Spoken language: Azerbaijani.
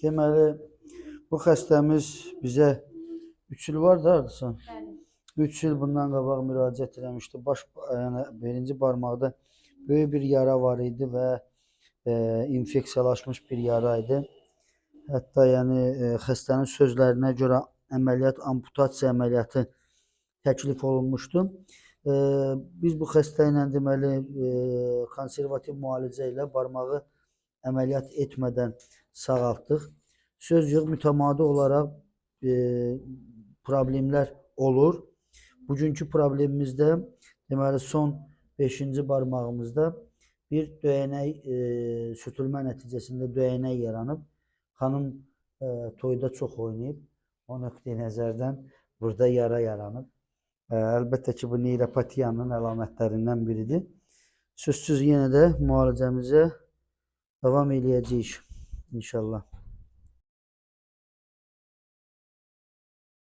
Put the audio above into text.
Deməli, bu xəstəmiz bizə 3 il var da hardasa. Bəli. 3 il bundan qabaq müraciət eləmişdi. Baş, yəni birinci barmaqda böyük bir yara var idi və infeksiyalaşmış bir yara idi. Hətta yəni xəstənin sözlərinə görə əməliyyat, amputasiya əməliyyatı təklif olunmuşdu. Biz bu xəstə ilə deməli konservativ müalicə ilə barmağı əməliyyat etmədən sağaltdıq. Söz yox, mütəmadi olaraq problemlər olur. Bugünkü problemimizdə deməli son 5-ci barmağımızda bir döyənək sürtülmə nəticəsində döyənək yaranıb. Xanım toyda çox oynayıb. O nöqteyi nəzərdən burada yara yaranıb. Əlbəttə ki, bu neyropatiyanın əlamətlərindən biridir. Sözsüz yenə də müalicəmizə davam eləyəcəyik inşallah.